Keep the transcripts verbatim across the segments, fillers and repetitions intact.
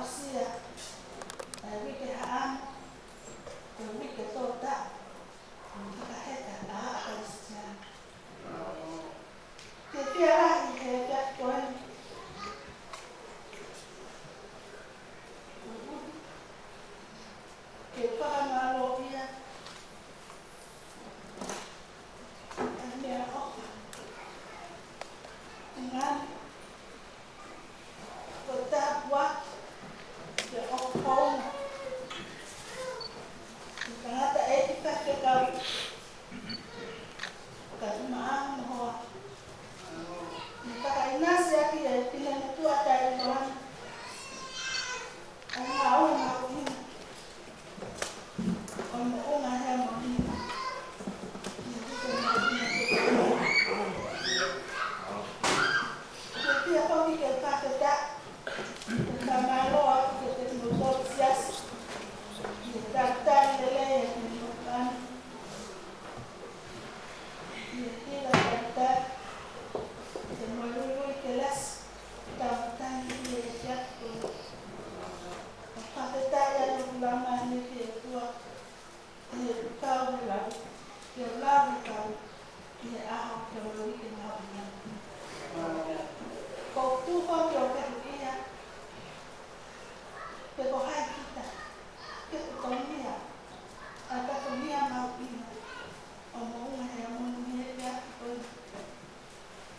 Sia, ʻa e uike haʻamo, ko e uike tolu taʻu, ʻo e fakaheka ʻa e Kalisitiane. Ke fia lahi he efiafi ko eni. Ke fakamālōʻia ʻa e meʻaʻofa. Ngani, ko e tāpuaki ke ʻohouna. Ko e tangataʻeiki faifekau, ka tumaʻa mo hoa. Mo fakaʻinasi ʻaki ʻe he finemotuʻa taʻeʻiloa ni ʻa e ngāue mahuʻinga ʻo e Moʻunga Heamoni. Ke fia foki ke fakafetaʻi, ke fakamālō atu kiate kimoutolu siasi, ʻi he talitali lelei ʻa e finemotuʻa ni. ʻI he hila talitali, ʻi he moeluilui kelesi, taumatangi ʻi he efiafi ko eni. ʻO fakafetaʻi ai ʻoku laumālie ki he ʻOtua, ʻi he kau he lau, ki he lau he kau, ʻi he ʻaho ki he uike mahuʻinga. ʻOku ou tufa ke u fehuʻia, pe ko hai kita, ke fatongia ʻa e fatongia mahuʻinga ʻo e Moʻunga Heamoni he efiafi ko eni. Ka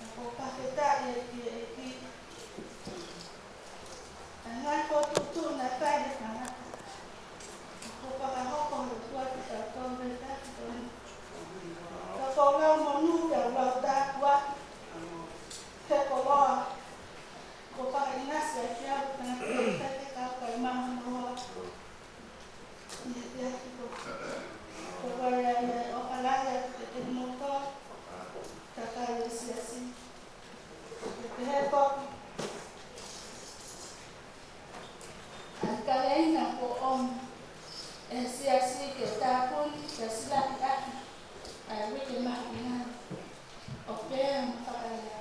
ʻoku ou fakafetaʻi ki he ʻEiki ʻa e ngaahi fokotuʻutuʻu naʻe fai ʻe he tangata. Ka ʻoku fakahoko ʻe he ʻOtua kitautolu he efiafi ko eni. Ka ʻoku ou lau monū pea u lau tāpuaki he koloa kuo fakaʻinasi ʻaki au ʻe he tangata faifekau kae ʻumaʻā hono hoa. ʻI he efiafi ko eni, ʻoku ou ʻoatu ai ʻa e ʻofa lahi atu kiate kimoutolu, kakai ʻo e siasi. Ke pehē foki ʻa e kaveinga kuo ʻomi ʻe he siasi ke tāpuni, ke silakiʻaki ʻa e uike mahuʻinga ni, ʻo pehē mo fakaʻilonga.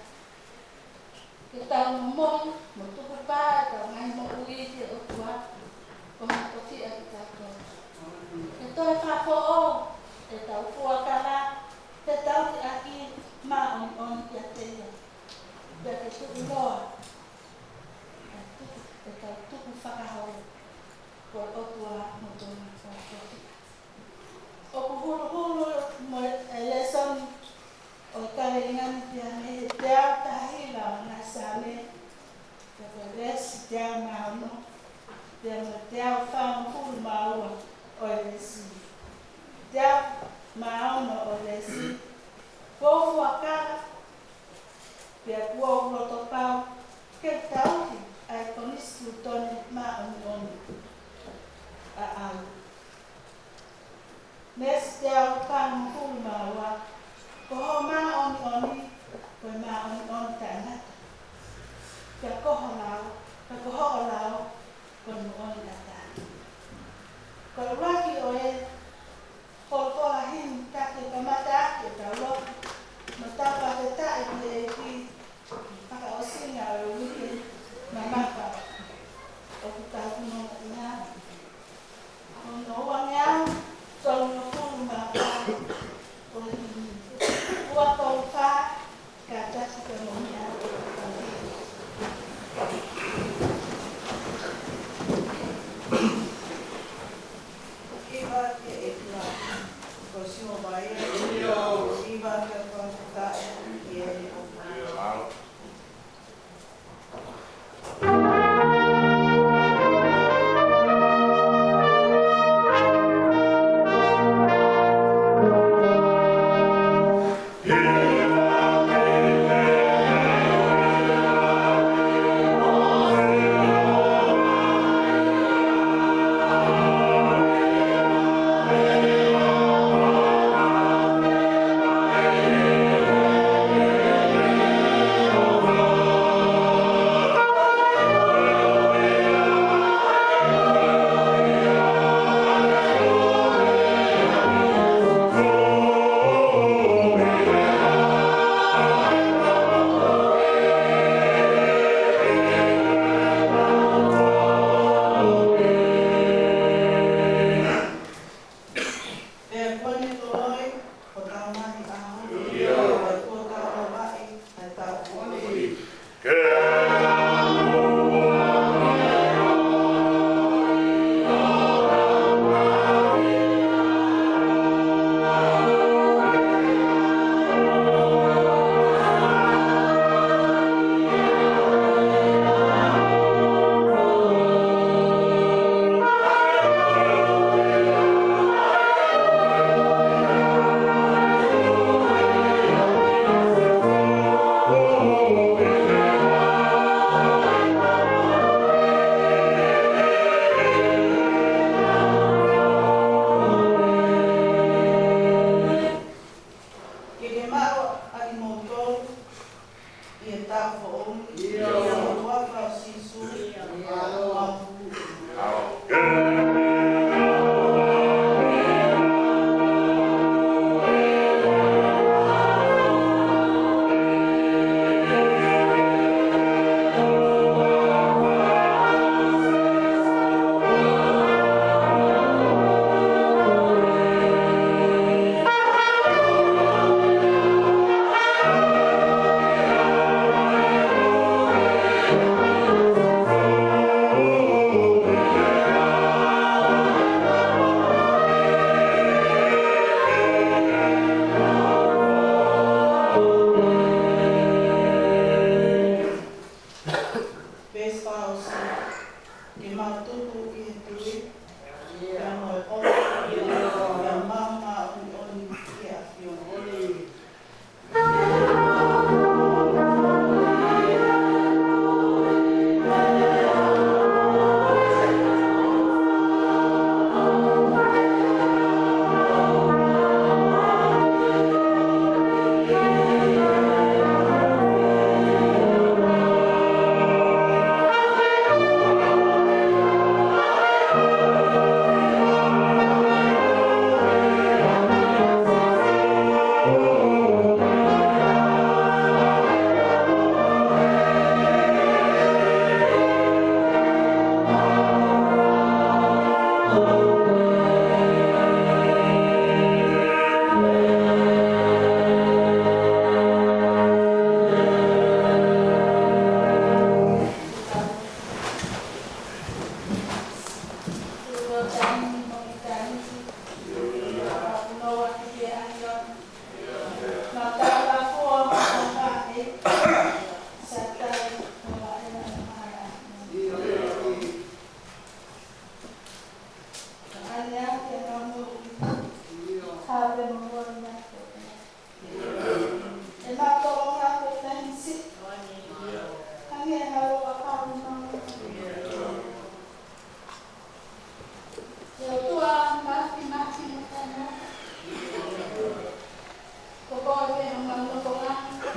Ke tau momoi mo tukupā ʻetau ngaahi moʻui ki he ʻOtua, ko hono tofiʻa kitautolu. Ke toe fakafoʻou ʻetau fuakava, ke tau liʻaki māʻoniʻoni kiate ia. Pea ke tuʻuloa ʻetau tuku, ʻetau tukufakaholo, ko e ʻOtua mo hono tofiʻa. ʻOku huluhulu mo e lēsoni ʻo e kaveinga ni pea mei he teau taha hiva ʻo e ngaahi Saame, pea ko e veesi teau mā ono, pea mo e teau fāngofulu mā ua ʻo e veesi. Teau mā ono ʻo e veesi. Kuo u fuakava, pea kuo u loto pau ke tauhi ʻa e konisitūtone māʻoniʻoni ʻaʻau. Veesi teau fāngofulu mā ua, ko hoʻo māʻoniʻoni ko e māʻoniʻoni taʻengata. Pea ko ho lao, pea ko hoʻo lao ko e moʻoni ʻataʻatā. Ko e ʻuluaki ʻo e folofola himi taki ke kamata ʻaki ʻetau lotu, mo tau fakafetaʻi ki he ʻEiki, fakaʻosinga ʻo e uike mamafa ʻoku tau fononga ʻi ai. Ko hono uangeau tolungofulu mā fā ʻo e himi. Ua tolu fā, kātaki ke mou meʻa. Kiva ke ʻEiki. Ko Sihova ia. Kiva ke fakafetaʻi ki he ʻEiki. Tuku ʻi he tui, pea mo e ʻofa, pea mo e māʻoniʻoni ki he ʻAfiona. ʻE ʻOtua mafimafi mo taʻengata, ko koe pē homau nofoʻanga,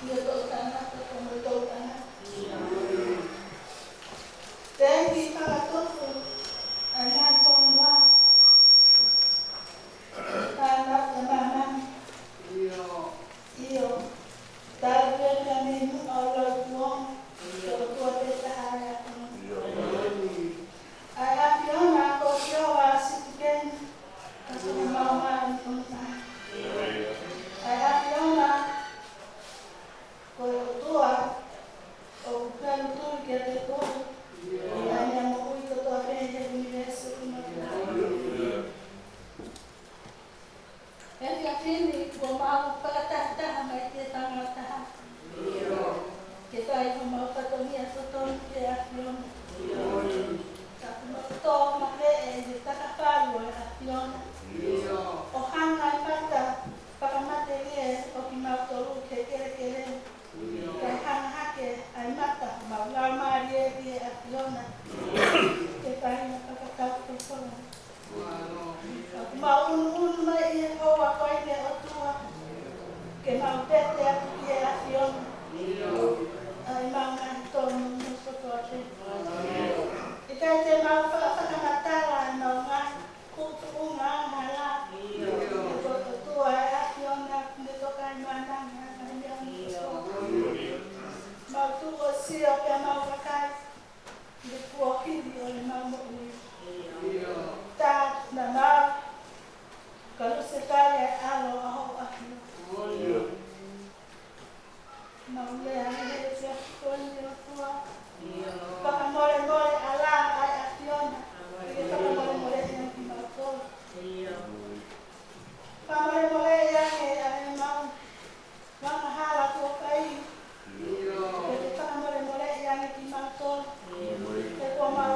ʻi he toʻutangata pea mo e toʻutangata. Teʻeki fakatupu ʻa e ngaahi fonua, kānata, māmani. ʻIo, tau ʻi he meʻa ni ʻo laukuonga, ko e ʻOtua pē taha ʻa e ʻAfiona. ʻA e ʻAfiona ko Sihova Sīpikeni, ka ko homau māʻoniʻoni taha. ʻA e ʻAfiona ko e ʻOtua ʻoku feʻunga kiate koe, ʻa e meʻa moʻui kotoa pē he ʻunivēsi ʻoku mau. He efiafi ni kuo mau fakatahataha mai ki he tangata taha, ke fai homau fatongia totonu ki he ʻAfiona. Ka kuo mau tō makeʻe ʻi he takafalu ʻo e ʻAfiona, ʻo hanga ʻe he mata fakamatelie ʻo kimautolu ki he kelekele, kae hanga hake ʻa e mata homau laumālie ki he ʻAfiona, ke fai ha fakakaukau totonu. Ka kuo mau ʻunuʻunu mai ʻi he houa ko eni, ʻOtua, ke mau vete atu ki he ʻAfiona ʻa ʻemau ngaahi tōnounou kotoa pē. ʻIkai te mau faʻa fakamatala ʻemau ngaahi kupu, ngaahi hala. Ko e ʻOtua ʻa e ʻAfiona, ne toka ʻi māmani ʻa e ngaahi meʻa ni kotoa. Mau tuʻu ʻo sio pea mau vakai ki he kuohili ʻo ʻemau moʻui. Tā naʻa mau kalusefai ʻa e ʻAlo ʻa hoʻo ʻAfio. Mau lea ʻi he efiafi ko eni, ʻOtua, fakamolemole ala ʻa e ʻAfiona, ke ke fakamolemoleʻi ange kimautolu. Fakamolemoleʻi ange ʻa ʻemau angahala kuo fai, ke ke fakamolemoleʻi ange kimautolu. He kuo mau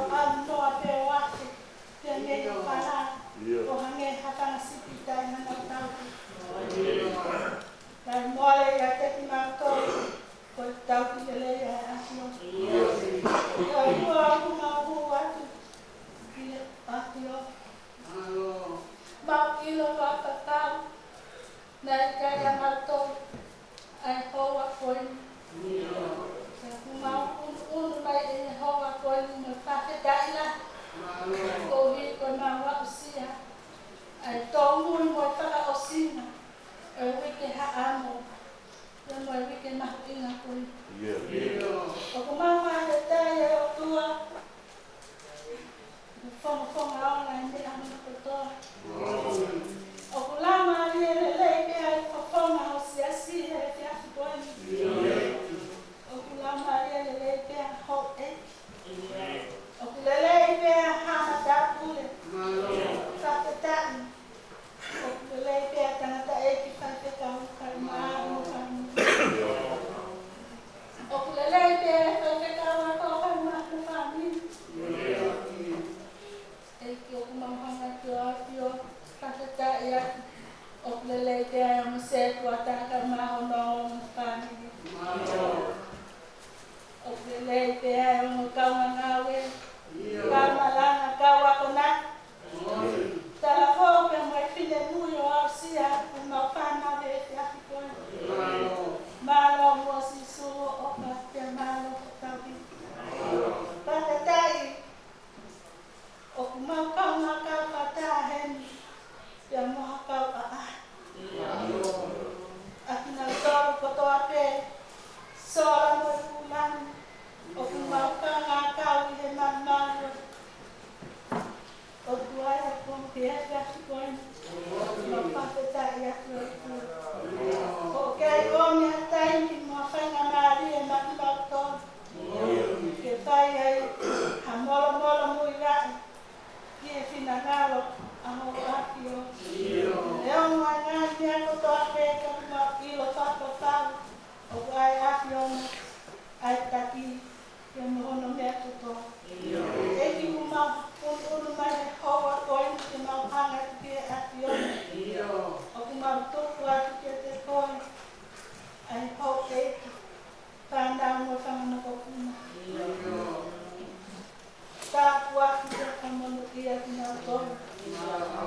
Ia kinautolu.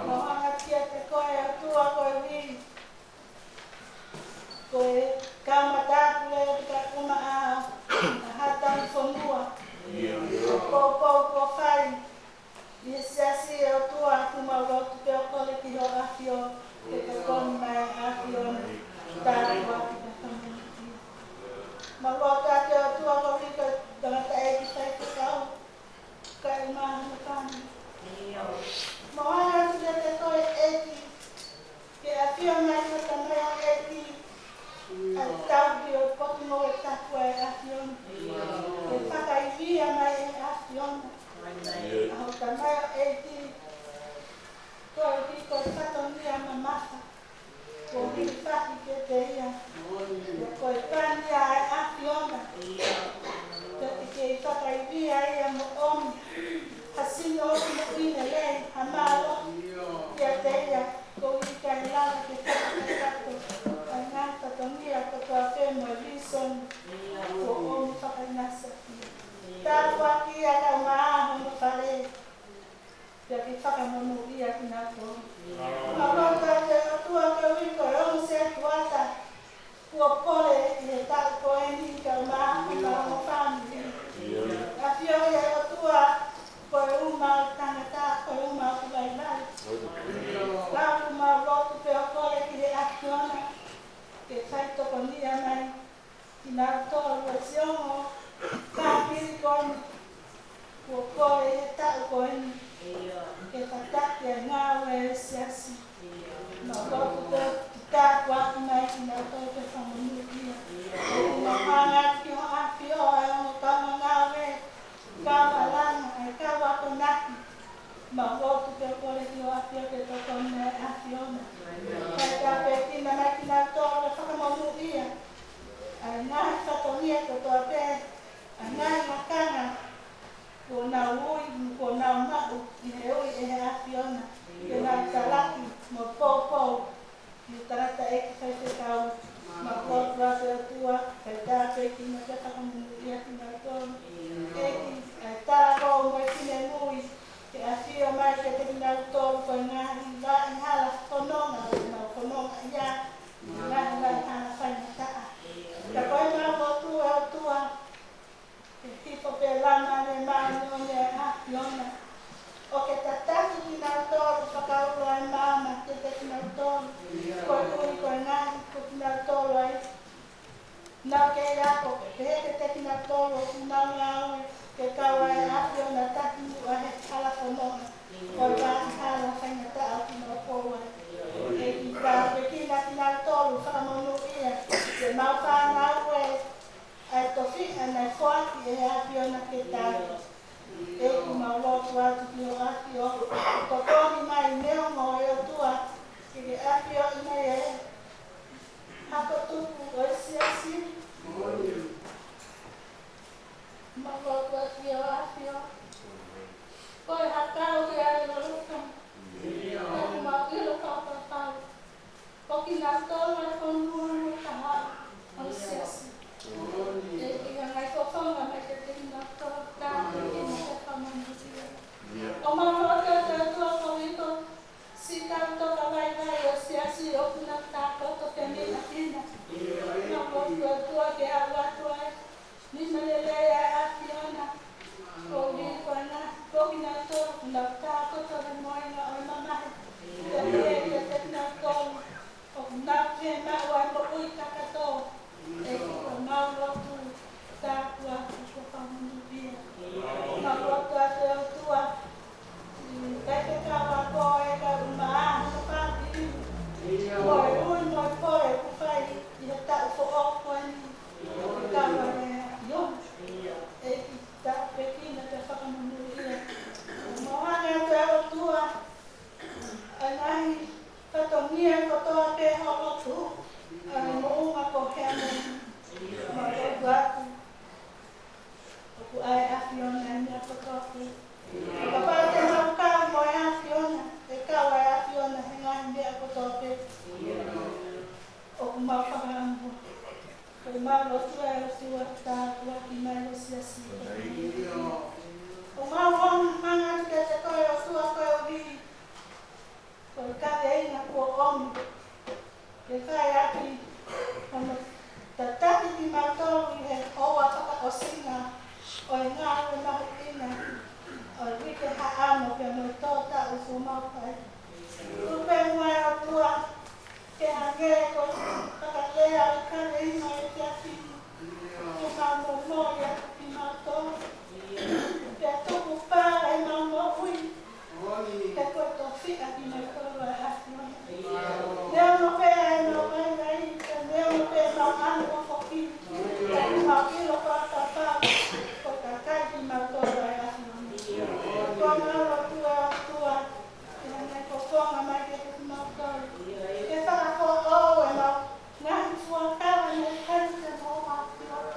Mau hanga kiate koe ʻOtua koeʻuhi ko e kau matāpule ʻo e ʻumaʻā ʻa Haʻataufonua. Ko e poupou kuo fai ʻi he siasi ʻOtua, ʻoku mau lotu pē ʻo kole ki hoʻo ʻAfio ke tokoni mai ʻa e ʻAfio na. Tāpuaki pē fakamoʻoni. Mau lotu atu ʻOtua koeʻuhi ko e tangataʻeiki faifekau kae ʻumaʻā hono fāmili. Mau hanga atu kiate koe ʻEiki, ke ʻafio mai ko e tamaioʻeiki ʻa e tauhi ʻo e Potungāue Tapu ʻa e ʻAfio na. Ke fakaivia mai ʻe he ʻAfio na ʻa hoʻo tamaioʻeiki, koeʻuhi ko e fatongia mamafa kuo hilifaki kiate ia. Ko e pani ia ʻa e ʻAfio na. Pea ke kei fakaivia ia mo ʻomi ha sino ʻoku moʻui lelei, ha mālohi kiate ia, koeʻuhi kae lava ke fakakakato ʻa e ngaahi fatongia kotoa pē mo e vīsone kuo ʻomi fakaʻinasi ʻaki ia. Tāpuakiʻi ia kae ʻumaʻā hono fale. Pea ke fakamonūʻia kinautolu. Mau lotu atu ʻOtua koeʻuhi ko e ongo setuata kuo pole ʻi he taʻu ko eni kae ʻumaʻā hono fāmili. ʻAfioʻi ʻe ʻOtua ko e uma ʻo e tangata, ko e uma ʻoku vaivai. Ka ʻoku mau lotu pē ʻo kole ki he ʻAfio na ke fai tokonia mai kinautolu ʻa e ongo fāmili ko eni kuo pole he taʻu ko eni ke tataki ʻa e ngāue ʻa e siasi. Mau lotu pē ke tāpuaki mai kinautolu pea fakamonūʻia. Mau hanga ki hoʻo ʻAfio ʻa e ongo kaungāngāue, kau malanga, ʻa e kau akonaki. Mau lotu pē ʻo kole ki hoʻo ʻAfio ke tokoni mai ʻa e ʻAfio na. Kae tāpuekina mai kinautolu pea fakamonūʻia. ʻA e ngaahi fatongia kotoa pē, ʻa e ngaahi lakanga kuo nau ui, kuo nau maʻu ʻi he ui ʻe he ʻAfio na ke nau talaki mo poupou ʻi he tangataʻeiki faifekau. Mau lotu atu ʻOtua, kae tāpuekina pea fakamonūʻia kinautolu. ʻEiki, ʻa e talavoú mo e finemui, ke ʻafio mai kiate kinautolu ko e ngaahi vaʻa hala fononga ʻoku nau fononga ai, ngaahi vaʻa hala faingataʻa. Ka ko ʻemau lotu ʻOtua, ke hifo pē Laumālie Māʻoniʻoni ʻa e ʻAfio na ʻo ke tataki kinautolu, fakaulo ʻa e maama kiate kinautolu. Koeʻuhi ko e ngaahi ko kinautolu ai, nau kei ako, ke pehē kiate kinautolu ʻoku nau ngāue ke kau ai ʻa e ʻAfio na, taki muʻa he hala fononga ʻo e vaʻa hala faingataʻa ʻoku nau pou ai. ʻEiki, tāpuekina kinautolu, fakamonūʻia, ke mau fānau ē, ʻa e tofiʻa naʻe foaki ʻe he ʻAfio na ke tali. ʻEiki, mau lotu atu ki hoʻo ʻAfio, tokoni mai neongo ʻe ʻOtua, ke ke ʻafioʻi mai ʻa e hako tupu ʻo e siasi. Mau lotu atu ki hoʻo ʻAfio, ko e hako ia ʻa e lolotonga, ʻoku mau ʻilo fakapapau ko kinautolu ʻa e fonua mo e kahaʻu ʻo e siasi. ʻEiki, hanga ʻo fofonga mai kiate kinautolu, tāpuekina pea fakamonūʻia. ʻOku mau lotu atu ʻOtua koeʻuhi ko e siʻi kau toka vaivai ʻo e siasi ʻoku nau tākoto pē mei ʻapi na. Mau lotu ʻOtua ke aʻu atu ai nima lelei ʻa e ʻAfio na, koeʻuhi ko ena, ko kinautolu ʻoku nau tākoto he mohenga ʻo e mamahi. Pea pehē kiate kinautolu ʻoku nau fiemaʻu ʻa e moʻui kakato. ʻEiki, ʻoku mau lotu, tāpuaki pea fakamonūʻia. Mau lotu atu ʻOtua ki he faifekau ako ʻa e kau ʻumaʻā hono fāmili, mo e ui mo e pole ʻoku fai ʻi he taʻu foʻou ko eni, ʻoku kau ai ʻa e ʻAfio. ʻEiki, tāpuekina pea fakamonūʻia. Mau hanga atu ʻOtua, ʻa e ngaahi fatongia kotoa pē ʻo e lotu, ʻa e moʻunga ko Heamoni, mau lotu atu ʻoku ʻa e ʻAfio na ʻi he meʻa kotoa pē. Pea mo e tō taʻu kuo mau fai. Tuku pē muʻa ʻe ʻOtua, ke hangē ko e fakalea ʻa e kaveinga ʻo e efiafi ni, ke mau momoi atu kimautolu. Pea tukupā ʻemau moʻui, he ko e tofiʻa kimautolu ʻa e ʻAfiona. Neongo pē ʻemau vaivai, pea neongo pē ʻemau ʻalu ʻo foki, pea ʻoku mau ʻilo fakapapau, ko e kakai kimautolu ʻa e ʻAfiona. Ko e ngalo tua tua, ke hanga ʻo fofonga mai kiate kimautolu. Ke fakafoʻou ʻemau ngaahi fuakava naʻe fai kiate kimautolu.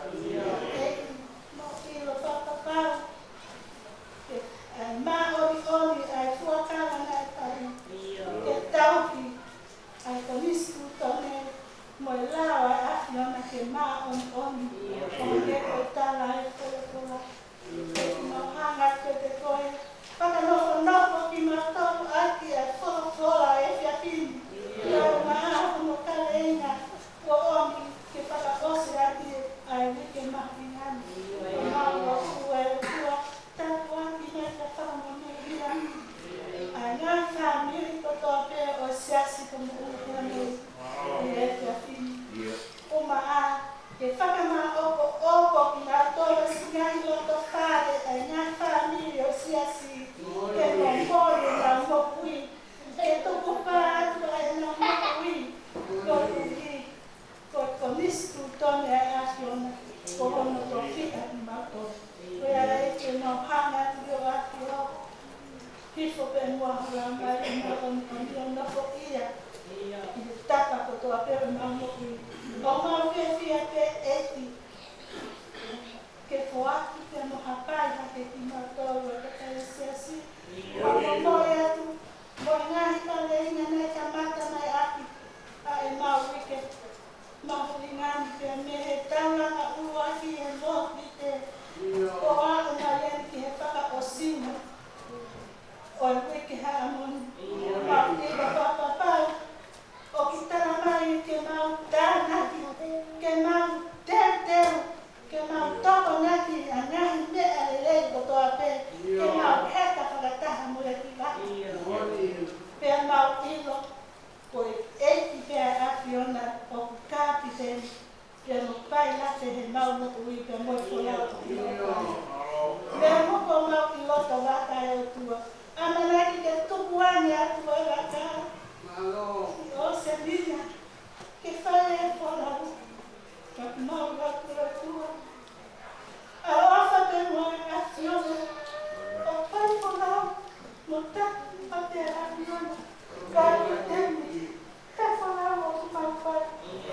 ʻEiki, mau ʻilo fakapapau, ke ʻai māʻoniʻoni ʻa e fuakava naʻe fai. Ke tauhi ʻa e konisitūtone mo e lao ʻa e ʻAfiona ke māʻoniʻoni. ʻIo. ʻO hangē ko e tala ʻa e folofola. ʻEiki, mau hanga atu kiate koe, fakanofonofo kimautolu ʻaki ʻa e folofola ʻo e efiafi ni. ʻIo. Ke ʻomai hono kaveinga, ʻo ʻomi ke fakaʻosi ʻaki ʻa e uike mahuʻinga ni. ʻIo. Mau ʻoatu ʻe ʻOtua, tāpuaki mai ke fakamonūʻia ʻa e ngaahi fāmili kotoa pē ʻo e siasi ko Moʻunga Heamei ʻi he efiafi ni. ʻIo. ʻUmaʻā ke fakamāʻopoʻopo kinautolu ʻi he ngaahi loto fale ʻa e ngaahi fāmili ʻo e siasi, ke momoi ʻenau moʻui, ke tukupā atu ʻa ʻenau moʻui, koeʻuhi ko e konisitūtone ʻa e ʻAfiona, ko hono tofiʻa kimautolu. Ko ia ai ke mau hanga atu ʻo ʻafio, hifo pē muʻa ho Laumālie Māʻoniʻoni ʻo nofoʻia ʻi he tapa kotoa pē ʻo ʻemau moʻui. ʻOku mau fiefia pē ʻEiki, ke foaki pē mo hapai hake kimautolu ʻa e kakai ʻo e siasi. Mau momoi atu, mo e ngaahi kaveinga naʻe kamata mai ʻaki ʻa ʻemau uike mahuʻinga ni pea mei he taulanga ʻuluaki ʻi he Mōnite, ʻo aʻu mai eni ki he fakaʻosinga ʻo e uike Haʻamoni. Mau ʻilo fakapapau, ʻoku tala mai ke mau tānaki, ke mau teuteu, ke mau tokonaki ʻa e ngaahi meʻa lelei kotoa pē, ke mau heka fakataha mo e ʻEiki. Pea mau ʻilo, ko e ʻEiki pē ʻa e ʻAfiona ʻoku kapiteni, pea mo e pailate heʻemau moʻui pea mo e folau. Meʻa mo ko mau ʻi loto vaka ʻe ʻOtua. ʻAmanaki ke tuku ange atu ʻa e vaka ʻi ʻOsenia, ke fai e folau. Ka mau ʻoatu ʻe ʻOtua ʻa e ʻofa pea mo e ʻAfiona, ʻo fai folau, mo taki ʻa e ʻAfiona. Ka ko e temi, he folau ʻoku mau fai,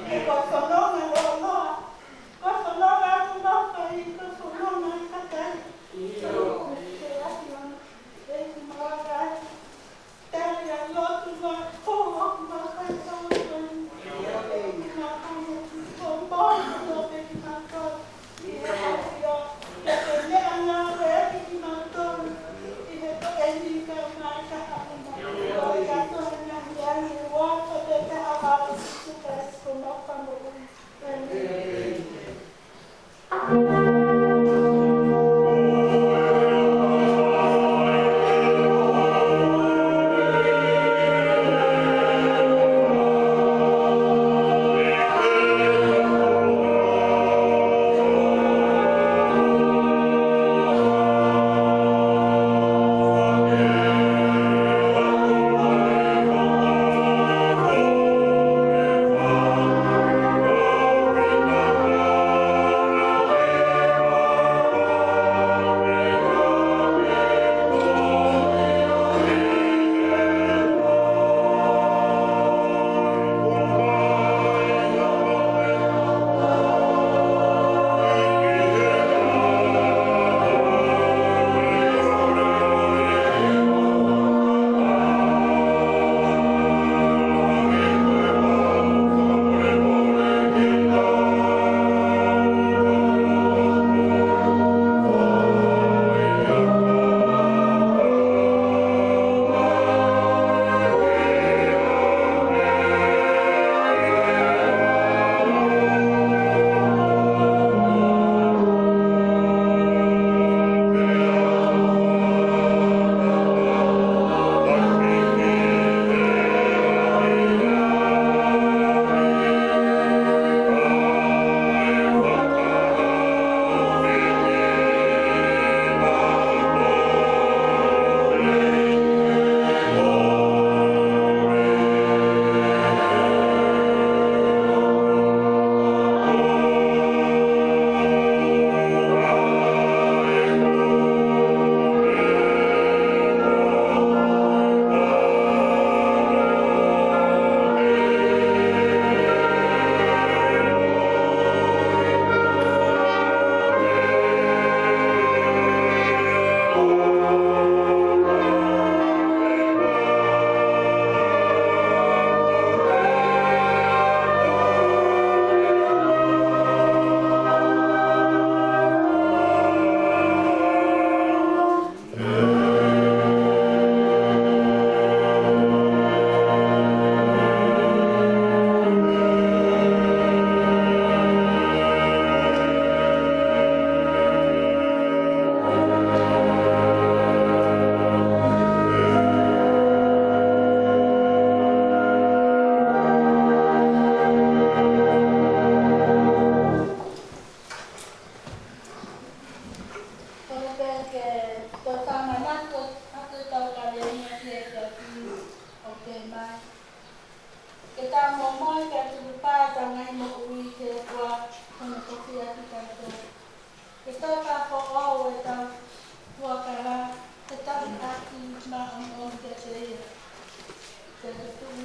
he ko e fononga lōloa, ko e fononga ʻoku mau fai, ko e fononga ʻa e kakai. Ko e ʻAfiona, ʻEiki, mau ʻoatu ʻa e lotu mo e folau ʻoku mau fai, ʻEiki, mau fai ʻoku mau fai ʻoku mau fai kimautolu. ʻI he ʻAfiona, ke ke meʻangāueʻaki kimautolu ʻi he taimi ni kae ʻumaʻā ʻa e kahaʻu na. ʻOku ʻiate koe ʻa e ngaahi angahala kotoa pē, ʻi he huafa pē taha ʻo Sīsū Kalaisi ko homau Fakamoʻui.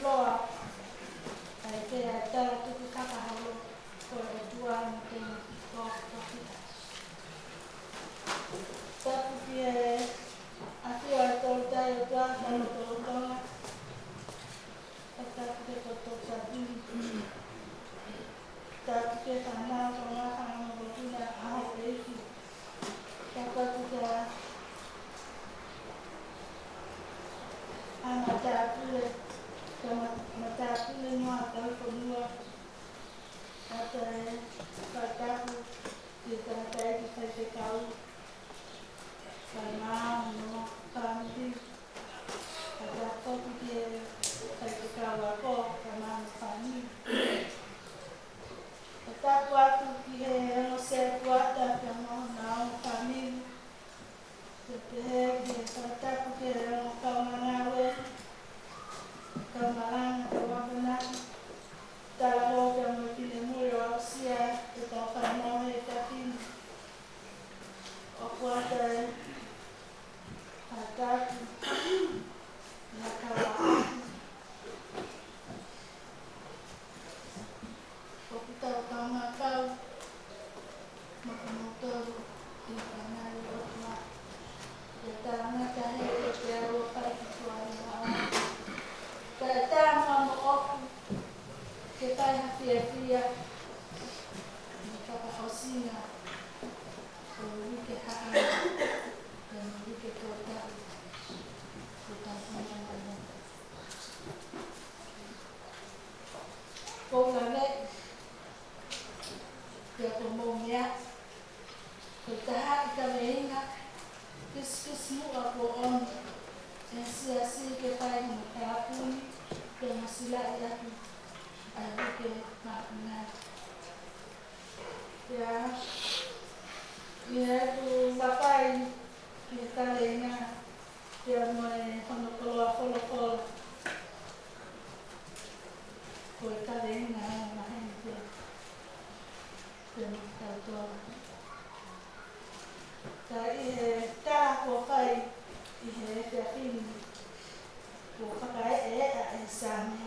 Loa, ʻa e pea tala tuku fakaholo, ko e ʻOtua mo tona ko ko kita. Tapu ki he ʻafio ʻa e Tolu Tahi ʻOtua, Tolu Tolu Tonga. Tapu ki he Tolu Tapu. Tapu ki he fānau Tonga, fānau Tonga, ʻa e ʻEiki. Tapu ki he ʻa matāpule, ki he ma-, matāpule noa tau fonua. Tapu e fakatapu ki he tangataʻeiki faifekau, kae ʻumaʻā hono fāmili. Tapu ki he faifekau ako, kae ʻumaʻā hono fāmili. Tapu atu ki he ongo setuata pea mo honau fāmili. Pea pehē ki he fakatapu ki he ongo kaungāngāue, kau malanga, kau akonaki, talavou pea mo e finemui ʻo aʻusia ʻetau fanongo he efiafi ni. ʻOku ʻatā e fakatapu ʻi ha kau ʻaʻahi. ʻOku tau kaungākau mo kimoutolu ʻi he fānau ʻo e ʻOtua. ʻI he talangata he ʻe te au ʻo fai ki tuʻa ʻi he ʻaho. Kae ʻatā muʻa moʻoku ke fai ha fiefia ʻi he fakaʻosinga ʻo e uike haʻa, ʻo e uike tōtaʻu, ko e tau fanongo. Ko e lave, pea ko e moʻunga, ko e taha ʻi he kaveinga kisikisimuʻa kuo ʻomi ʻe he Siasi ke fai hono tāpuni pea mo silaʻi atu ʻa e uike maʻunga. Pea ʻi heʻeku vakai ki he kaveinga, pea mo e hono koloa folofola. Ko e kaveinga ʻa e maheni pea, pea mo kitautolu. Ka ʻi he tala kuo fai ʻi he efiafi ni, kuo fakaeʻa ʻe he Saame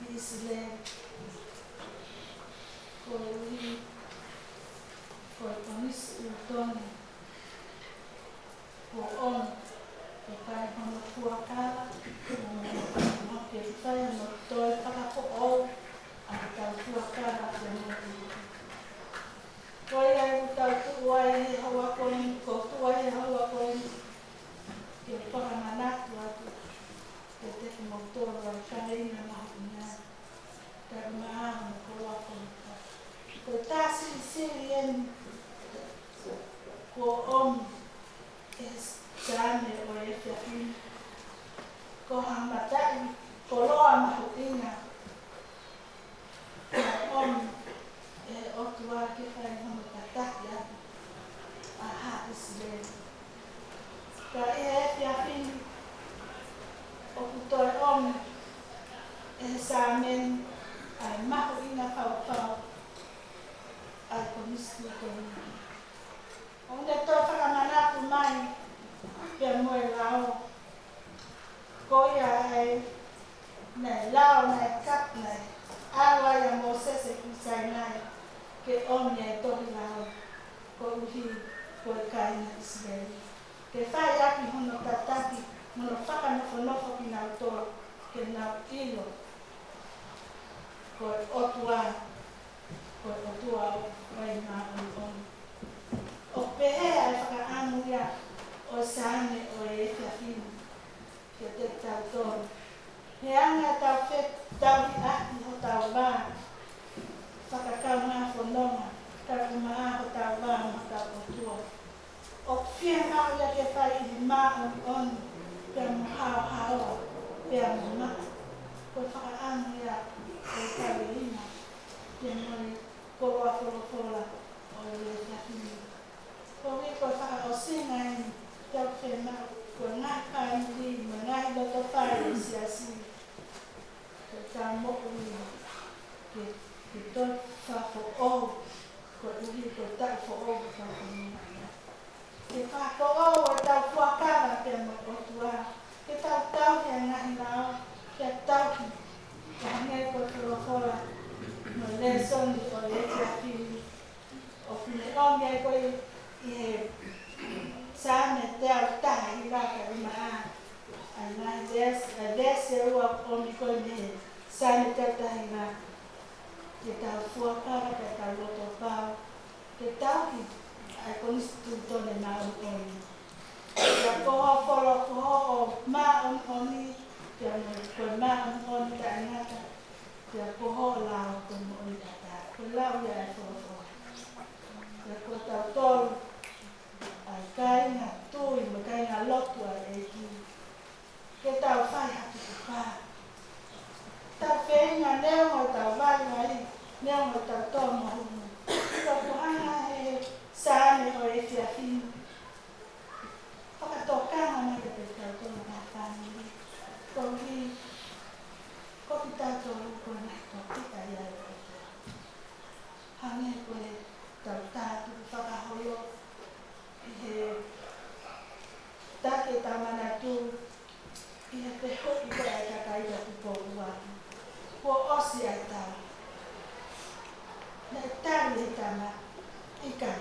ʻi ʻIsileli, koeʻuhi ko e Konisi ʻUtoni kuo ʻomi ke fai hono fuakava, ke fai hono toe fakafoʻou ʻa hotau fuakava pea mo e ʻEiki. Ko ia ʻoku tau tuʻu ai he houa ko eni, ʻoku ou tuʻu ai he houa ko eni, ke fakamanatu atu kiate kimoutolu ʻa e kaveinga mahuʻinga, kae ʻumaʻā hono koloa folofola. Ko e tā silisili eni kuo ʻomi ʻe he Saame ʻo e efiafi ni, ko ha mataʻikoloa mahuʻinga kuo ʻomi ʻe he ʻOtua ke fai hono tataki atu ʻa haʻa ʻIsileli. Ka ʻi he efiafi ni, ʻoku toe ʻomi ʻe he Saame ni ʻa e mahuʻinga fau ʻa e Konisi ʻUtoni. ʻOku ne toe fakamanatu mai pea mo e lao. Ko ia ai, naʻe lao, naʻe kap-, naʻe ʻalu ai ʻa Mōsese ki Sainai ke ʻomi ʻa e tohi lao, koeʻuhi ko e kāinga ʻIsileli, ke fai ʻaki hono tataki, mo hono fakanofonofo kinautolu, ke nau ʻilo ko e ʻOtua, ko e ʻOtua ʻoku fai māʻoniʻoni. ʻOku pehē ʻa e fakaʻamu ia ʻo e Saame ʻo e efiafi ni kiate kitautolu. He anga ʻetau fetauhiʻaki hotau vā fakakaungāfononga, kae ʻumaʻā hotau vā mo hotau ʻOtua, ʻoku fiemaʻu ia ke fai ʻi he māʻoniʻoni, pea mo haohaoa, pea mo maʻa. Ko e fakaʻamu ia ʻo e kaveinga, pea mo e koloa folofola ʻo e efiafi ni. Koeʻuhi ko e fakaʻosinga eni, ʻoku fiemaʻu ko e ngaahi fāmili mo e ngaahi loto fale ʻo e siasi ke tau moʻui, ke, ke toe fakafoʻou, koeʻuhi ko e taʻu foʻou ʻoku tau fononga ai. Ke fakafoʻou ʻetau fuakava pea mo e ʻOtua, ke tau tauhi ʻa e ngaahi lao, ke tauhi Veesi, ʻa e veesi ʻe ua ʻoku ʻomi ko eni he Saame teau taha hiva. Ke tau fuakava, ke tau loto pau, ke tauhi ʻa e konisitūtone māʻoniʻoni. Pea ko hoʻo folo-, ko hoʻo māʻoniʻoni, pea mo e, ko e māʻoniʻoni taʻengata, pea ko hoʻo lao ko e moʻui taʻengata. Ko e lau ia ʻa e folofola. Pea ko tautolu ʻa e kāinga tui mo e kāinga lotu ʻa e ʻEiki, ke tau fai ha tukupā. Tau feinga neongo ʻetau vaivai, neongo ʻetau tō mahuʻinga. Ka ʻoku hanga he Saame ʻo e efiafi ni, fakatokanga mai kiate kitautolu ngaahi fāmili. Koeʻuhi, ko kitautolu ko e ngaahi tofiʻa ia ʻo e ʻOtua. Hangē ko ʻetau tā tukufakaholo, ʻi he taki ʻetau manatu, ʻi he fehuʻi ko ē ʻa e kakai ʻa Tupou ʻUluaki. Kuo ʻosi ʻa e tau. Naʻe tali ʻe he tama, ʻikai,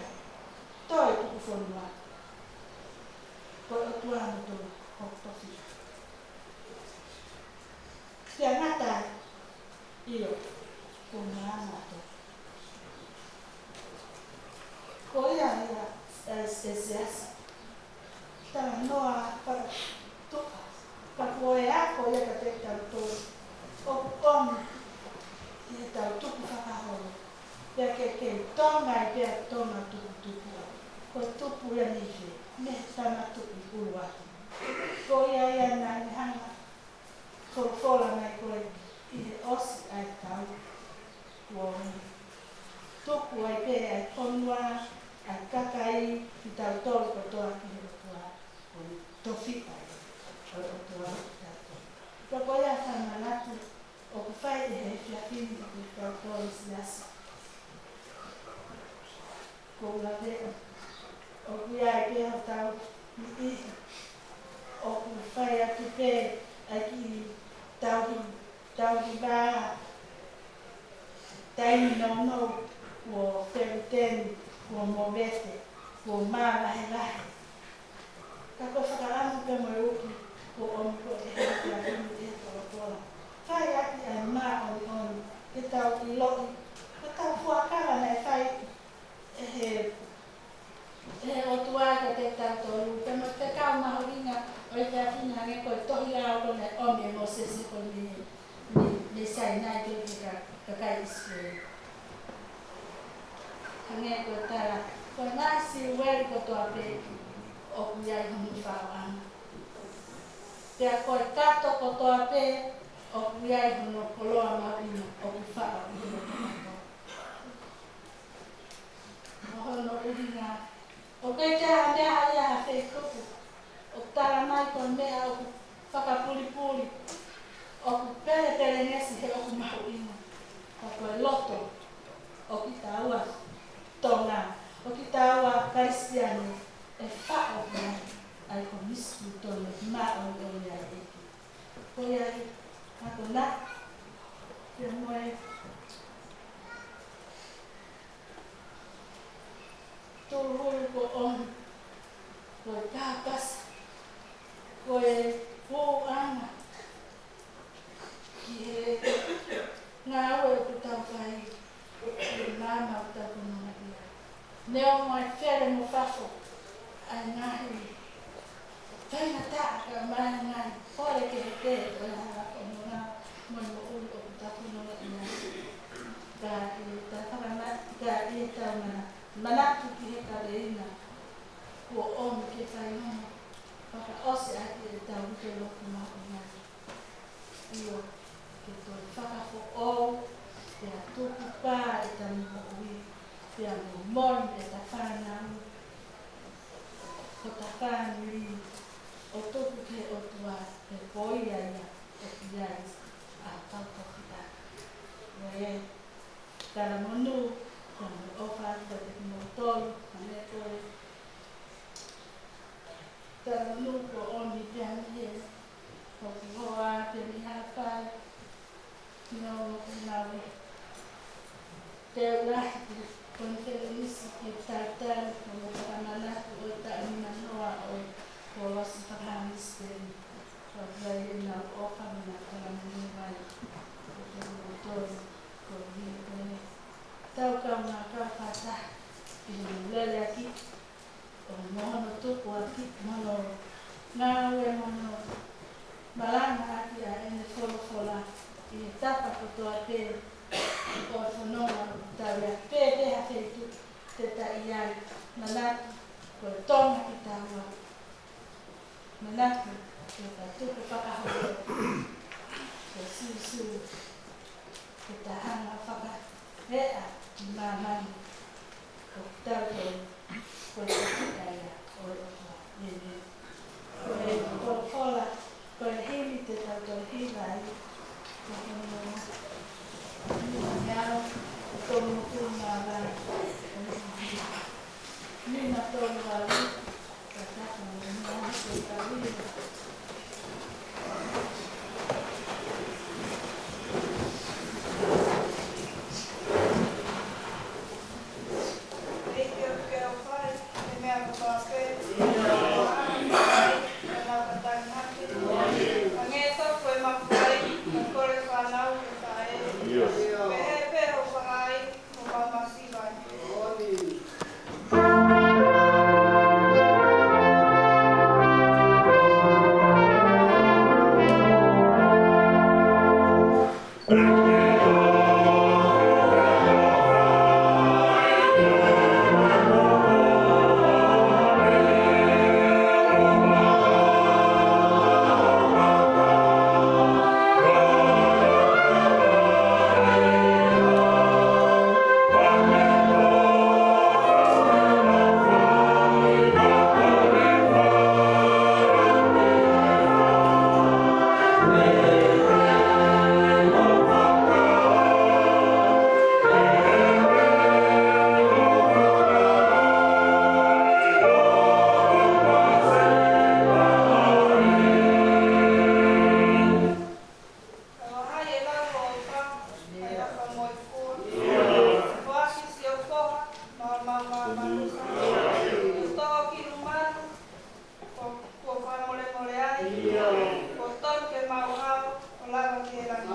toe tuku fonua. Ko e ʻOtua moutolu hoku tofiʻa. Pea ngata ai, ʻio, ko e maama ʻa e tofiʻa. Ko ia ia, e, e siasi. Talanoa fakatuʻa, ka ko e ako ia kiate kitautolu, ʻoku ʻomi ʻi heʻetau tukufakaholo. Pea ke kei Tonga ai pea Tonga tuputupu ai. Ko e tupu ia mei fē? Mei he tama tuʻi ʻuluaki. Ko ia ia naʻa ne hanga folofola mai ko ē ʻi he ʻosi ʻa e tau kuo ʻomi. Tuku ai pē ʻa e fonua, ʻa e kakai, kitautolu kotoa ki he ʻOtua, ko e tofiʻa ia ʻo e ʻOtua kitautolu. Pea ko ia ʻa e manatu ʻoku fai ʻi he efiafi ni kiate kitautolu siasi. Ko e lave, ʻoku ʻi ai pē hotau niʻihi ʻoku fai atu pē ʻa e kiʻi tauhi, tauhi vā, taimi nounou, kuo feviteni, kuo movete, kuo māvahevahe. Ka ko e fakaʻamu pē mo e uki kuo ʻomi ko ē ʻe he efiafi ni ʻe he folofola. Fai ʻaki ʻa e māʻoniʻoni, ke tau ʻiloʻi, ke tau fuakava naʻe fai ʻe he, ʻe he ʻOtua kiate kitautolu, pea mo e fekau mahuʻinga ʻo e efiafi ni hangē ko e tohi lao ko ē naʻe ʻomi ʻe Mōsese ko ē mei, mei, mei Sainai ki he ka-, kakai ʻIsileli. Hangē ko e tala, ko e ngaahi siueli kotoa pē ʻoku ʻi ai hono faʻoʻanga. Pea ko e kato kotoa pē ʻoku ʻi ai hono koloa mahuʻinga ʻoku faʻo ʻi hono koloa. Mo hono ʻuhinga, ʻoku ʻikai ke ʻi ai ha meʻa ia ha feituʻu ʻoku tala mai ko e meʻa ʻoku fakapulipuli, ʻoku pelepelengesi he ʻoku mahuʻinga. Ka ko e loto ʻo kitaua Tonga, ʻo kitaua Kalisitiane, ʻe faʻo mai ʻa e konisitūtone māʻoniʻoni ʻa e ʻEiki. Ko ia ai, akonaki, pea mo e tūhulu ko ʻeni, ko e kāpasa, ko e fōʻanga ki he ngāue ʻoku tau fai, ki he maama ʻoku tau fononga ai. Neongo e fele mo fafo ʻa e ngaahi faingataʻa kae ʻumaʻā e ngaahi kole kehekehe ʻo e hala fononga mo e moʻui ʻoku tau fononga ai. Ka ʻi heʻetau fakamā-, ka ʻi heʻetau mana-, manatu ki he kaveinga kuo ʻomi ke fai hono fakaʻosi ʻaki ʻetau uke lotu maʻu ngai. ʻIo, ke toe fakafoʻou, pea tukupā ʻeta moʻui, pea mo e moʻui ʻeta fānau, ko ʻeta fāmili, ʻo tuku ki he ʻOtua, he ko ia ia ʻoku ʻi ai ʻa e kau tofiʻa. ʻOku ou talamonū, pea mo e ʻofa atu kiate kimoutolu, hangē ko e talamonū kuo ʻomi pea mei he, ʻoku hoa pea mei Haʻapai, kinautolu ʻoku nau teu lahi ki he konifelenisi ke talitali mo fakamanatu ʻa e taʻu nimanoa ʻo e kolosi fakahā misiteli. Ka ʻoku ʻi ai e ʻOfa mo e tala mene mai ʻo te mo toi ko ni ko ni. Tau kaungā kau fakataha ʻi he lele ʻaki ʻo mo hono tuku ʻaki mo hono ngāue mo hono malanga ʻaki ʻa ʻene folofola ʻi he tapa kotoa pē ʻo e fononga ʻoku tau ʻi ai. Pea pehē ha feituʻu te ta ʻi ai, manatu ko e Tonga kitaua. Manatu ke ta tuku fakaholo, ke siusiu, ke ta hanga fakaeʻa ʻi māmani ʻo tau ko e kakato ia ʻo e ʻOtua. ʻĒmeni. Ko e folofola, ko e himi te tau toe hiva ai. Ko hono nima ʻo e tolu motu mā valu. Nima tolu valu. Ka tapa mo e nima ʻo e tolu valu. ʻEiki ʻoku ke ʻofa ʻi he meʻa kotoa pē. Ko e nau ka tangi hake. Hangē tofu e makuai, ka kole fānau ke taʻe. Pehē pē ho fakaʻai, homau masiva. Kuo fakamolemole ai, kuo tonu ke mau hao, ʻo lava ki he langi.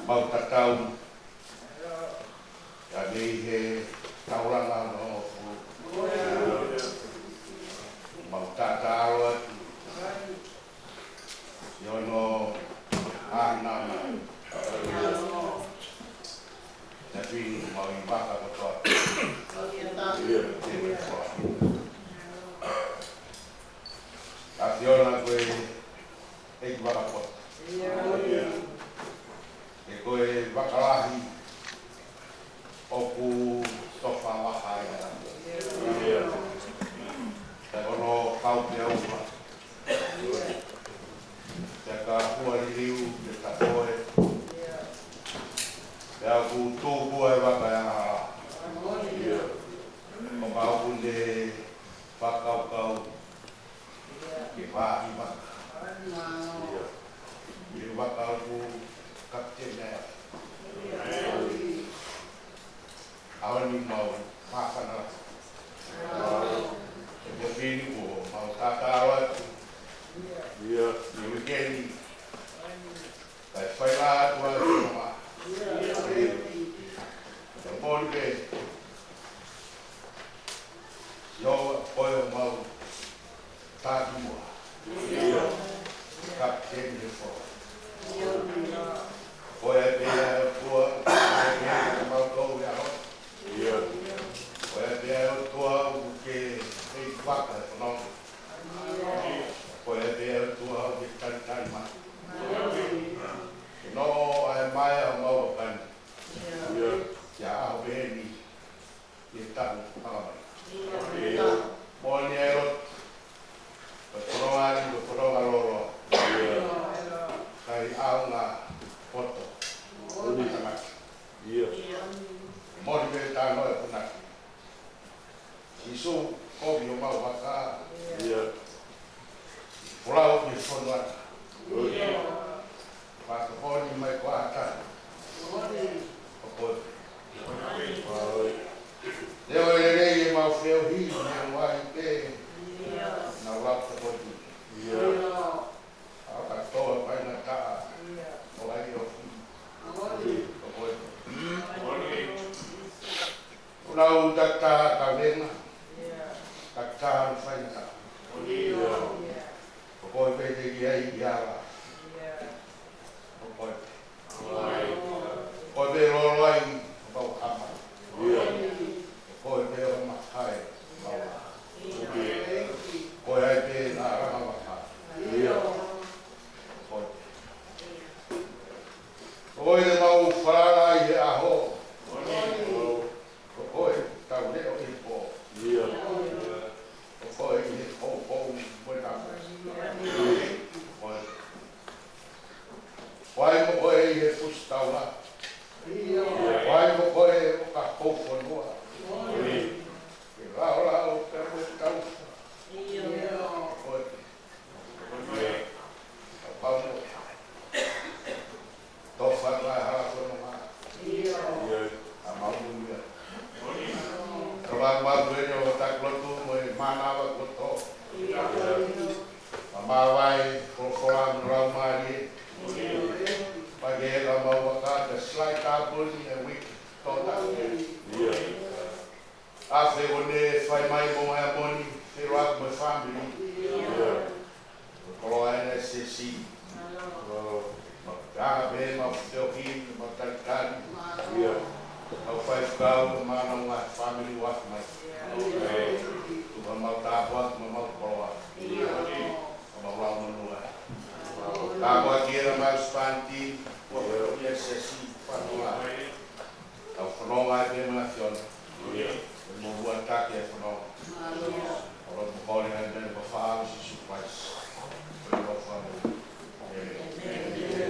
Mau tatau. Ka mei he taulanga no fu. Mau tatalo atu. Io no. Anama. Tapi mau i vaka kotoa. Io. Ka ʻAfiona ko e ʻEiki Vakapoto. He ko e vaka lahi ʻoku tofa vaha ia. Ka ko hono kau pē ʻa uva. Pea ka hua liliu pea ka toe. Pea ʻoku tuku e vaka ia. ʻO ka ʻoku ne fakakaukau ke vā i vaka. Ke vaka ʻoku kapiteni ia. ʻAho ni mau māfana. Ke pini kuo mau tatalo atu. Ia. Ni wikeni. Kae fai la atu ai e mama. Ka moli pē. Io, ko e mau taki mua. Kapiteni he fo. Ko e pea tua, ko e pea mau tou ia ho. Ko e pea tua ke e vaka e fononga. Ko e pea tua ke talitali mai. Ke nofo ai mai ʻa mau kani. Ia ʻaho pehē ni, ʻi he taʻu ʻakamai. Moʻoni e lotu, ko e fononga ni, ko e fononga loloa. Kai ʻaonga poto. Moʻoni. Moʻoni me tano e punaki. Sīsū, kovi ʻo mau vaka. Ia. Folau ki he fonua. Ia. Fakafoni mai ko ata. Ia. ʻO koe. Ia. Leo e lelei e mau feohi, ne wai pē. Ia. Na lau ka koe. Ia. Ia. ʻA ka toa mai na ka. Ia. ʻO ai o fi. Ia. ʻO koe. Ia. ʻO nau takitaha kavenga, takitaha ʻoku faingataʻa. Ko koe pē te ki ai i ala. Ko koe. Ko koe pē lolo ai, ko pau kama. Ko koe pē o makai, maua. Ko koe ai pē na rama maka. Ko koe. Ko koe te mau falala ai he ʻaho. Ko koe tau leʻo ʻi he pō. Ia. Ko koe ʻi he koukou mo e tapu. Ko koe. Ko ai mo koe ʻi he fusi taula. Ko ai mo koe ʻo ka kou fonua. Ke laolao pea mo e taufa. Ko koe. Pau mo. Tofa ka hala fononga. Ia. ʻA mau mo ia. Ka mau mau eni ʻo taku lotu mo e mānava kotoa. Ia. Ka mau vai, folofola mo e laumālie. Ia. Pea ke ka mau vaka, ka slide up on e wiki. Tō taku. Ia. ʻAfe ʻo ne fai mai mo mai a moni, te roa mo e family. Ia. Koloa ena e sesi. Ia. Mau kanga pē, mau feohi, mau talikali. Ia. Mau fai fukau, mau nau ngaahi family ʻoku ʻafe mai. Ia. Tuku mau tāpuaki, mau mau koloa. Ia. Mau lau monua. Tāpuaki ena mau spandi, ʻoku ia sesi, fanua. Tau fononga ai pē mo e ʻAfiona. Ia. Mo ua taki e fononga. ʻOku mau kole ai pē mo e huafa ʻo Sīsū Kalaisi. Ko e ʻofa mo. ʻĒmeni.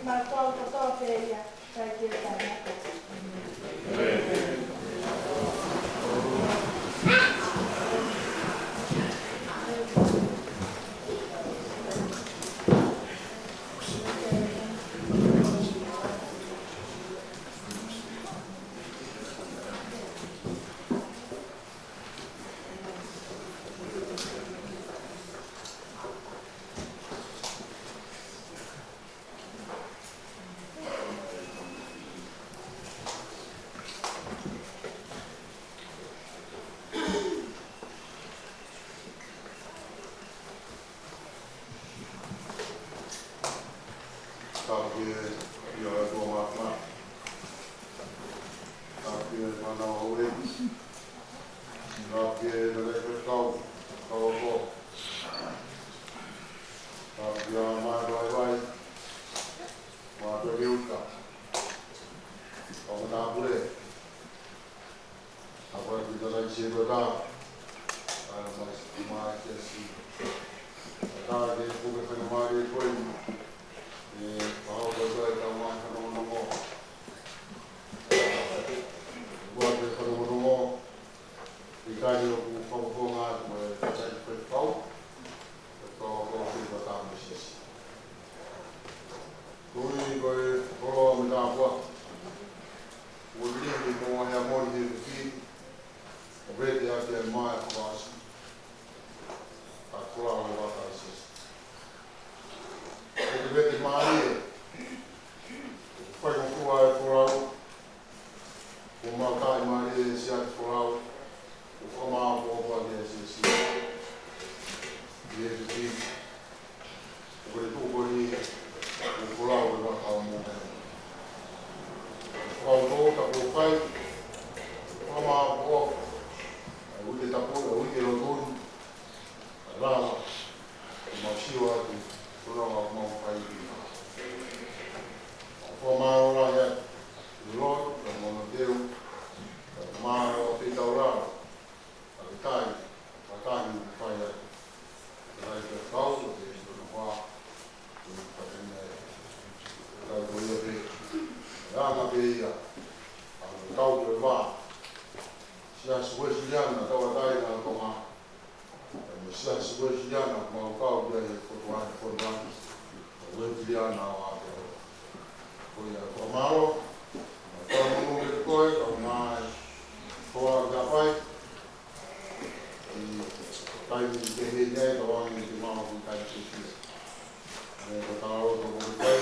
Mātuʻa kotoa pē ia, kae kehe pē ʻa e ako. Tapu ki he ʻEiki ʻo e ʻOtua Mafimafi. Tapu ki he fānau ʻa e ʻEiki. Tapu ki he kakai faifekau, kau ako. Tapu ki he maʻu vaivai, maʻu ʻa e uta, kau matāpule. Tapu ki he kakai sētuata, ʻa e mai, mai ke si. Tapu ki he puke faingamālie ko eni, ʻe pau ko e tau mai fanongonongo. Kuo ke fanongonongo, ʻikai ʻoku fakafofonga atu e kakai faifekau, ʻe pau ko e faifekau mo e siasi. Koeʻuhi ko e koloa mo e tāpuaki kuo liliu mo e ʻaho ni he efiafi, ʻo vete ʻaki ʻa e maʻu fakaʻosi ʻa e folau ʻo e vakai siasi. Ko e vete mālie, ʻoku faingofua e folau, ʻoku mau taaʻi mālie e siasi folau, ʻoku fakamāʻopoʻopo ʻaki e siasi. He efiafi, ʻoku ne tuʻu ko eni, ʻoku folau e vaka ʻo Moʻunga Heʻene. Fakauto ta ko fai, fakamāʻopoʻopo ʻa e uike tapu, ʻa e uike lolotonga, ʻa e lava, ʻo mau sio atu, ko e lava mau fai ki ha. ʻOku fakamālō lahi atu, ʻi loto, ka mono teu, ka mālō ʻa e fetaulaki, ʻa e kai, ʻa e kai ʻoku fai atu. Ka ʻi he kau, ʻo te tono hoa, ʻo te kai nei. Kau ko ia pē, ʻe anga pē ia, ʻa e kau ko e vā. Siasi Uēsiliana, tauʻatāina ʻo Tonga. Mo e siasi Uēsiliana, mau kau ki ai he kotoa e fonua ni. Uēsiliana ʻo Aotearoa. Ko ia, fakamālō, mo e fakamālō ki he koe, kau mai, ko a ka pai, ʻi he taimi kehe ni ai, tauange ke mau ki he taimi kehe. Mo e ka tau tō mo e kai,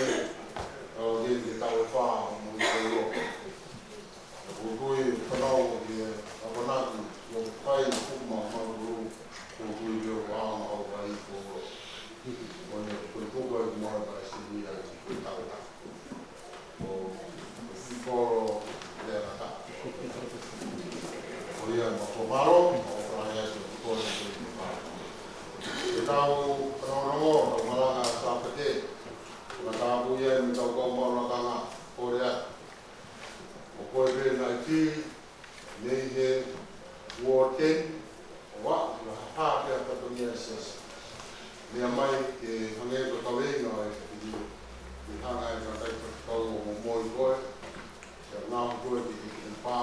tau ke ke tau e fā, mo e kai o. Ko e kui, fanau, ki he akonaki, ʻo fai, kuma, mau kuru, ko e kui, ki he fā, mau kai, ko, ko e, ko e kuka, ki mau kai, sini, ai, ko e tau, tau. Ko, ko e kolo, lea, ka, ka. Ko ia, ma ko mālō, ma ko fala ia, ko e kolo, ko e kolo. Ke tau, fanongonongo, tau malanga, Sāpate, ma tāpui ai, mo tau kau maʻu lakanga, ko lea. Ko koe pē naʻe fili mei he Uooti, ʻo aʻu ki he hahake ʻa e fatongia siasi. Meʻa mai ke hangē ko e kaveinga ʻo e fili, ke hanga ʻe he kakai faifekau ʻo momoi koe, ke ngāue koe ki he kikini pā,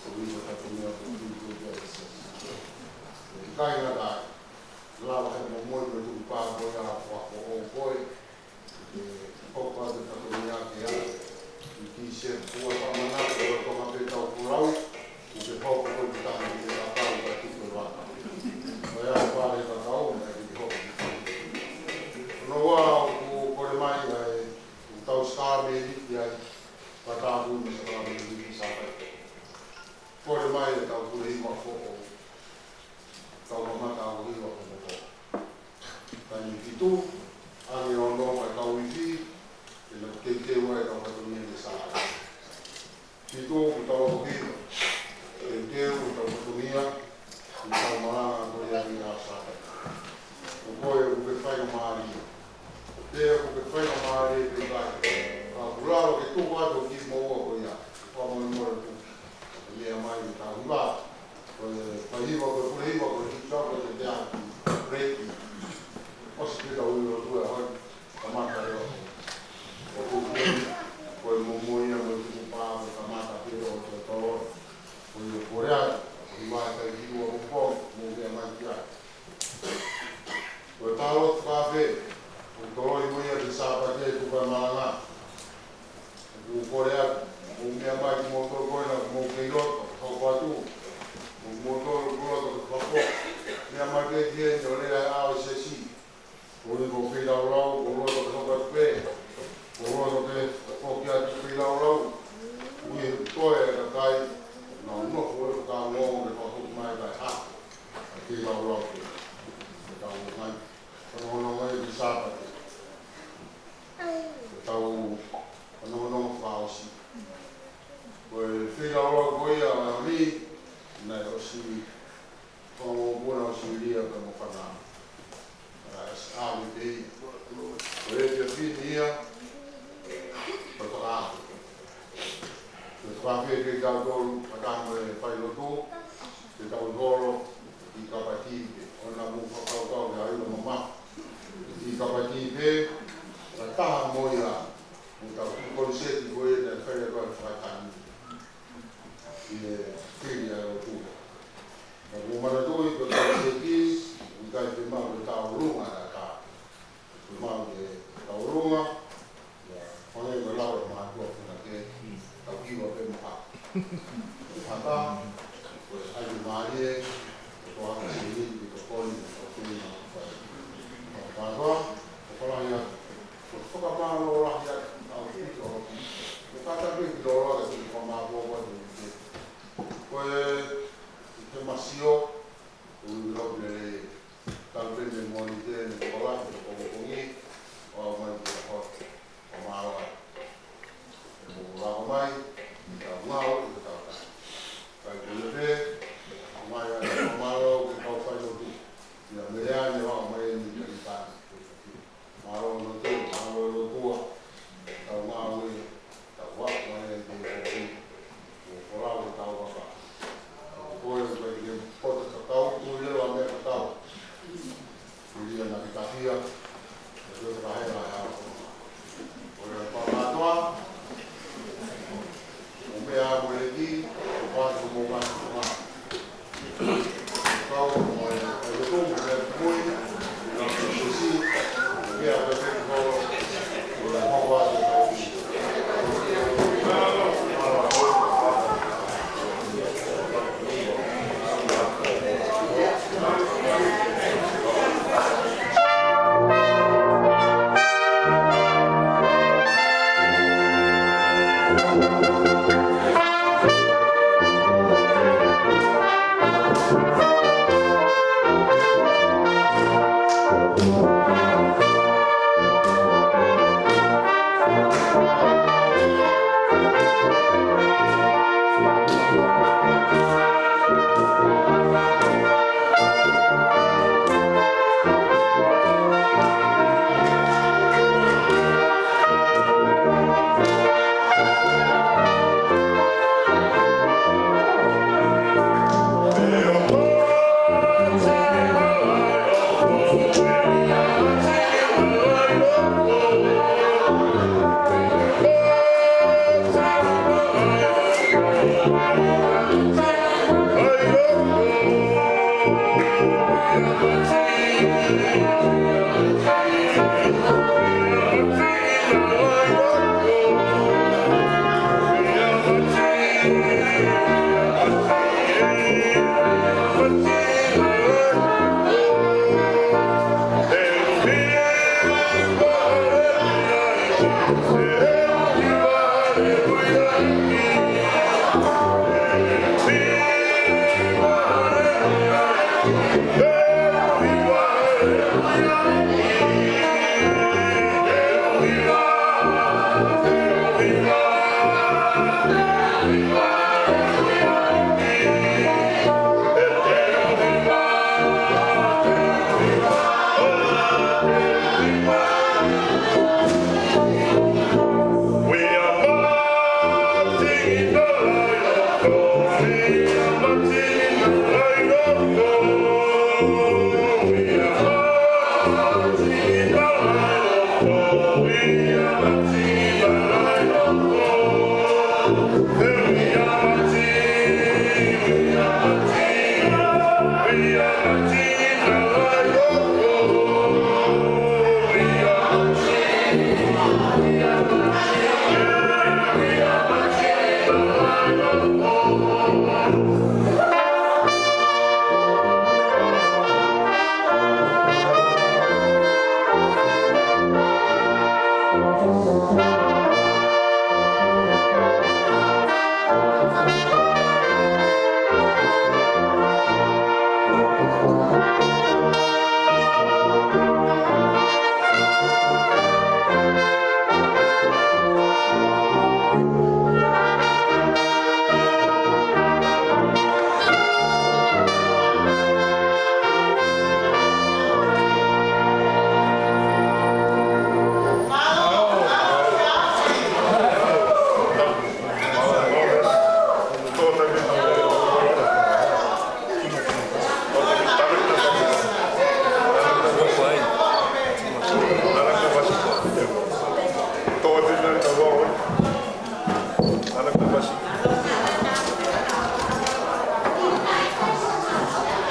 ʻo ʻi he fatongia ko e fili koe ki he siasi. ʻIkai ngata ai, lava he momoi mo e tukupā ko ia ʻa e ako ʻo koe, ʻe hoko atu e fatongia ke ʻalu. ʻI he kiʻi sepu ʻa e faʻahinga ko e Tonga pē tau folau, ʻoku ke hoko ko e tangi ke tatau ka tuku e vaka. Ko ia ʻe fale tatau, naʻe ke hoko. Hono ua ʻoku kole mai ai, ʻoku tau sākalamēniti ai, ka tāpui mo sākalamēniti Sāpate. Kole mai e tau pule hiva foʻou. Tau mamata ʻo hiva ko moko. Taimi fitu, ʻange ʻo nō mai kau ifi, ke na teuteu ai tau fatongia ke sā. Fitu, ko tau ako hiva. Teuteu ko tau fatongia, ko tau malanga ko ia ki he sā. Ko koe ʻoku ke faingamālie. Pea ʻoku ke faingamālie pē kai. Ka ʻoku lava ke tuku atu ki moua ko ia. Fakamolemole atu. Meʻa mai ki he tau hiva. Ko e fai hiva, ko e pule hiva, ko e hiva, ko e te atu. Reiki. ʻOsi pē tau hiva ʻo tuʻu ai, kamata e ʻaho. ʻOku Malanga. ʻOku ou kole atu, mou meʻa mai kimoutolu ko ena ʻoku mou kei loto ke hoko atu. Mou, moutolu ʻoku loto ke hoko. Meʻa mai pē ki heni ʻo lea ʻa e siasi. Ko e, ko e feilaulau, ʻoku ou loto ke hoko atu pē. ʻOku ou loto ke foki atu feilaulau. Ui he toe e kakai, nau nofo e kakai mo ke fakahoko mai kae hā. ʻA e feilaulau ke, ke tau mai. Fanongonongo e ki Sāpate. Ko ʻetau fanongonongo fakaʻosi. Ko e feilaulau ko ia ʻa e ʻaho ni, naʻe ʻosi fakamoʻoni ʻosi lia ka mo fana. Naʻe ʻosi ʻave pē ia. Ko e efiafi ni ia, ko e fakaʻaho. Ko e fakaʻaho pē kitautolu, ka tau mo e failotu, ke tau holo, ʻi Kapiti pē, ʻoua naʻa mou fakakaukau ke ʻai ʻo mamafa. ʻI Kapiti pē, ka taha mo ia, mo ʻetau kiʻi koniseti ko ē naʻe fai ʻaki e fakatangi. ʻI he fili ʻa e ʻOtua. Ka mou manatuʻi ko e koniseti, ʻoku ʻikai ke maʻu ke tau ʻolunga ʻa e ʻatā. Ke maʻu ke tau ʻolunga, ia, hangē ko e lau ʻa e mātuʻa punake, tau hiva pē mo ha. Ko e hata, ko e ʻai mālie, ko e toʻa ka sini, ko e tokoni, ko e tokoni, ko e tokoni. Ko e fakalahi atu, ko e fakamālō lahi atu, ʻaupito, ʻaupito. Mo kātaki ki lolo atu, ko e fakamālō atu, ko e, ko e masio, ko e ʻuluaki lelei. Tau pē mei Mōnite, mei Kola, mei Pongipongi, ʻo aʻu mai ki he ʻaho ni. Ko e mālō ai. ʻE mou lava mai, ʻi he tau ngāue, ʻi he tau tahi. Kai ko ia pē, ʻomai ai, ko e mālō ke kau failotu. Ia meʻa ni ʻo aʻu mai ni ki Talitani. Mālō ʻOtua, mālō ʻOtua, tau ngāue, tau ako mai ai ki he ʻEiki, ʻo folau ʻetau vaka. Ko e ʻuhinga ke poto tatau, tui leva meʻa tatau. Tui ia naʻa ke tapia, ʻe tau fakahela e ʻaho. Ko e pāmatoa, ʻo meʻa mo e ʻEiki, ʻo pātu mo mātuʻa.